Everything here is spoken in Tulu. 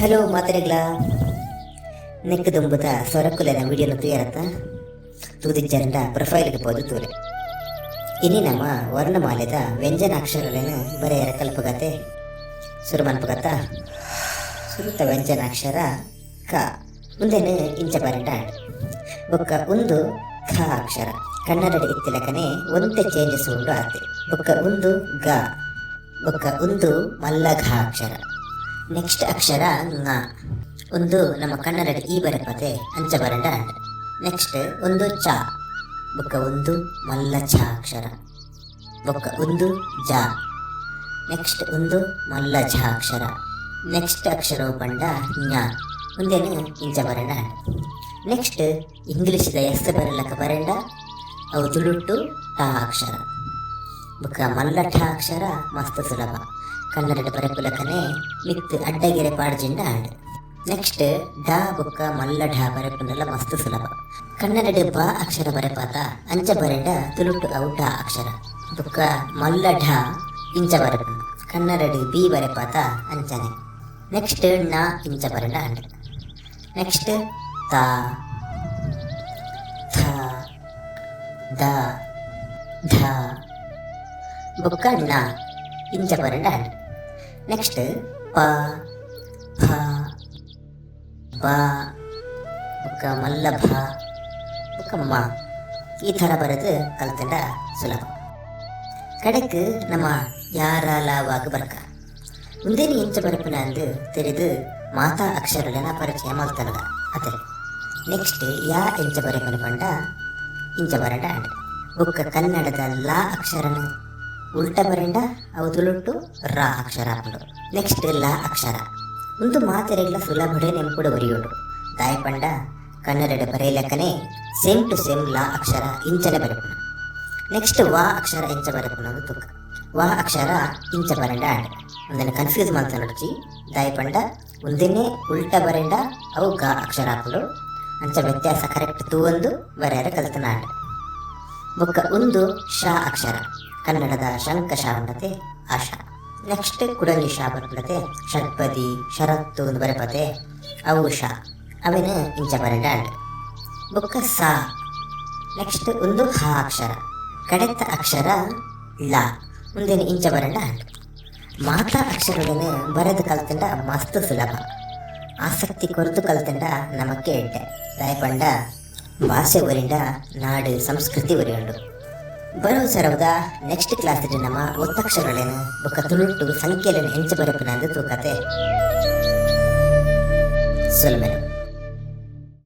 ಹಲೋ ಮಾತೆರೆಗ್ಲಾ, ನೆಕ್ಕ್ ದುಂಬುದ ಸ್ವರಕುಲೆನ ವಿಡಿಯೋನು ತೂಯರತ್ತ? ತೂದಿಜ್ಜಾರಂಡ ಪ್ರೊಫೈಲ್ಗ್ ಪೋದು ತೂಲೆ. ಇನಿ ನಮ ವರ್ಣಮಾಲೆದ ವ್ಯಂಜನಾಕ್ಷರಲೆನ್ ಬರೆಯರ ಕಲ್ಪುಗತೆ. ಸುರು ಮನ್ಪುಗತ. ಸುರುತ ವ್ಯಂಜನಾಕ್ಷರ ಕ. ಉಂದೆನ್ ಇಂಚ ಬರೆಂಡ ಆಂಡ್. ಬೊಕ್ಕ ಉಂದು ಖ ಅಕ್ಷರ. ಕನ್ನಡಡ್ ಇತ್ತಿಲಕನೆ ಒಂತೆ ಚೇಂಜಸ್ ಉಂಡು ಆತೆ. ಬೊಕ್ಕ ಉಂದು ಗ. ಬೊಕ್ಕ ಉಂದು ಮಲ್ಲ ಘ ಅಕ್ಷರ. ನೆಕ್ಸ್ಟ್ ಅಕ್ಷರ ങ. ಉಂದು ನಮ್ಮ ಕನ್ನಡಡ್ ಈ ಬರೆಪತೆ ಅಂಚ ಬರೆಂಡ ಆಂಡ್. ನೆಕ್ಸ್ಟ್ ಉಂದು ಚ. ಬೊಕ್ಕ ಉಂದು ಮಲ್ಲ ಛ ಅಕ್ಷರ. ಬೊಕ್ಕ ಉಂದು ಜ. ನೆಕ್ಸ್ಟ್ ಉಂದು ಮಲ್ಲ ಝ ಅಕ್ಷರ. ನೆಕ್ಸ್ಟ್ ಅಕ್ಷರ ಪಂಡ ಞ. ಉಂದೆನ್ ಇಂಚ ಬರೆಂಡ ಆಂಡ್. ನೆಕ್ಸ್ಟ್ ಇಂಗ್ಲಿಷ್ ದ ಎಸ್ ಬರೆಲಕ ಬರೆಂಡ ಅವು ತುಳುಟ್ಟು ಟ ಅಕ್ಷರ. ಬೊಕ್ಕ ಮಲ್ಲ ಠ ಅಕ್ಷರ ಮಸ್ತ್ ಸುಲಭ. ಕನ್ನಡಡ್ ಬರೆಪುಲಕನೆ ಮಿತ್ತ್ ಅಡ್ಡಗೆರೆ ಪಾಡ್ಜಿಂಡ ಆಂಡ್. ನೆಕ್ಸ್ಟ್ ಡ ಬೊಕ್ಕ ಮಲ್ಲ ಢ ಬರೆಪುಂಡಲ ಮಸ್ತ್ ಸುಲಭ. ಕನ್ನಡಡ್ ಬ ಅಕ್ಷರ ಬರೆಪಾತ ಅಂಚ ಬರೆಂಡ ತುಳುಟ್ಟು ಅವು ಡ ಅಕ್ಷರ. ಬೊಕ್ಕ ಮಲ್ಲ ಢ ಇಂಚ ಬರೆಪುಂಡು. ಕನ್ನಡಡ್ ಬಿ ಬರೆಪಾತ ಅಂಚನೆ. ನೆಕ್ಸ್ಟ್ ಣ ಇಂಚ ಬರೆಂಡ ಆಂಡ್. ನೆಕ್ಸ್ಟ್ ತ, ಥ, ದ, ಧ ಬೊಕ್ಕ ಣ ಇಂಚ ಬರೆಂಡ ಆಂಡ್. ನೆಕ್ಸ್ಟ್ ಪ, ಫ, ಬ ಬೊಕ್ಕ ಮಲ್ಲ ಭ ಬೊಕ್ಕ ಮ ಈ ಥರ ಬರೆದು ಕಲ್ತಂಡ ಸುಲಭ. ಕಡೆಕ್ ನಮ ಯಾರಲಾವಾಗ ಬರ್ಕ. ಉಂದೆನ್ ಎಂಚ ಬರೆಪುನ ಅಂದ್ ತೆರಿದ್ ಮಾತಾ ಅಕ್ಷರಲೆನ ಪರಿಚಯ ಮಲ್ತೊನಗ ಅತೆ. ನೆಕ್ಸ್ಟ್ ಯಾ ಎಂಚ ಬರೆಪುನ ಪಂಡ ಇಂಚ ಬರೆಂಡ ಆಂಡ್. ಬೊಕ್ಕ ಕನ್ನಡದ ಲಾ ಅಕ್ಷರನ್ ಉಲ್ಟ ಬರೆಂಡ ಅವು ತುಳುಟ್ಟು ರಾ ಅಕ್ಷರ ಆಪುಂಡು. ನೆಕ್ಸ್ಟ್ ಲ ಅಕ್ಷರ. ಉಂದು ಮಾತೆರೆಗ್ಲ ಸುಲಭಡೆ ನೆಂಪುಡು ಒರಿಯುಂಡು. ದಾಯೆ ಪಂಡ ಕನ್ನಡಡ್ ಬರೆಯಿಲೆಕ್ಕನೆ ಸೇಮ್ ಟು ಸೇಮ್ ಲ ಅಕ್ಷರ ಇಂಚನೆ ಬರೆಪುನ. ನೆಕ್ಸ್ಟ್ ವ ಅಕ್ಷರ ಎಂಚ ಬರೆಪುನ ಅಂದ್ ತೂಕ. ವ ಅಕ್ಷರ ಇಂಚ ಬರೆಂಡ ಆಂಡ್. ಉಂದೆನ್ ಕನ್ಫ್ಯೂಸ್ ಮಲ್ತೊನೊಡ್ಚಿ. ದಾಯೆ ಪಂಡ ಉಂದೆನೆ ಉಲ್ಟ ಬರೆಂಡ ಅವು ಗ ಅಕ್ಷರ ಆಪುಂಡು. ಅಂಚ ವ್ಯತ್ಯಾಸ ಕರೆಕ್ಟ್ ತೂವೊಂದು ಬರೆಯರೆ ಕಲ್ತ್ಂಡ ಆಂಡ್. ಬೊಕ್ಕ ಉಂದು ಶ ಅಕ್ಷರ. ಕನ್ನಡದ ಶಂಕ ಶ ಉಂಡತೆ ಆ ಶ. ನೆಕ್ಸ್ಟ್ ಕುಡೊಂಜಿ ಶ ಬರ್ಪುಂಡತೆ, ಷಟ್ಪದಿ ಷರತ್ತು ಉಂದು ಬರೆಪತೆ ಅವು ಶ. ಅವೆನ್ ಇಂಚ ಬರೆಂಡ ಆಂಡ್. ಬೊಕ್ಕ ಸ. ನೆಕ್ಸ್ಟ್ ಉಂದು ಹ ಅಕ್ಷರ. ಕಡೆತ ಅಕ್ಷರ ಳ. ಉಂದೆನ್ ಇಂಚ ಬರೆಂಡ ಆಂಡ್. ಮಾತ ಅಕ್ಷರೊಲೆನ್ ಬರೆದ್ ಕಲ್ತ್ಂಡ ಮಸ್ತ್ ಸುಲಭ. ಆಸಕ್ತಿ ಕೊರ್ದು ಕಲ್ತ್ಂಡ ನಮಕ್ ಎಡ್ಡೆ. ದಾಯೆ ಪಂಡ ಬಾಸೆ ಒರಿಂಡ ನಾಡ್ ಸಂಸ್ಕೃತಿ ಒರಿಯುಂಡು. ಬರವು ಸರವುದ ನೆಕ್ಸ್ಟ್ ಕ್ಲಾಸ್ ಡ್ ನಮ ಒತ್ತಕ್ಷರೊಲೆನ್ ಬೊಕ್ಕ ತುಳುಟ್ಟು ಸಂಖ್ಯೆಲೆನ್ ಎಂಚ ಬರೆಪುನ ಅಂದ್ ತೂಕತೆ. ಸೊಲ್ಮೆಲು.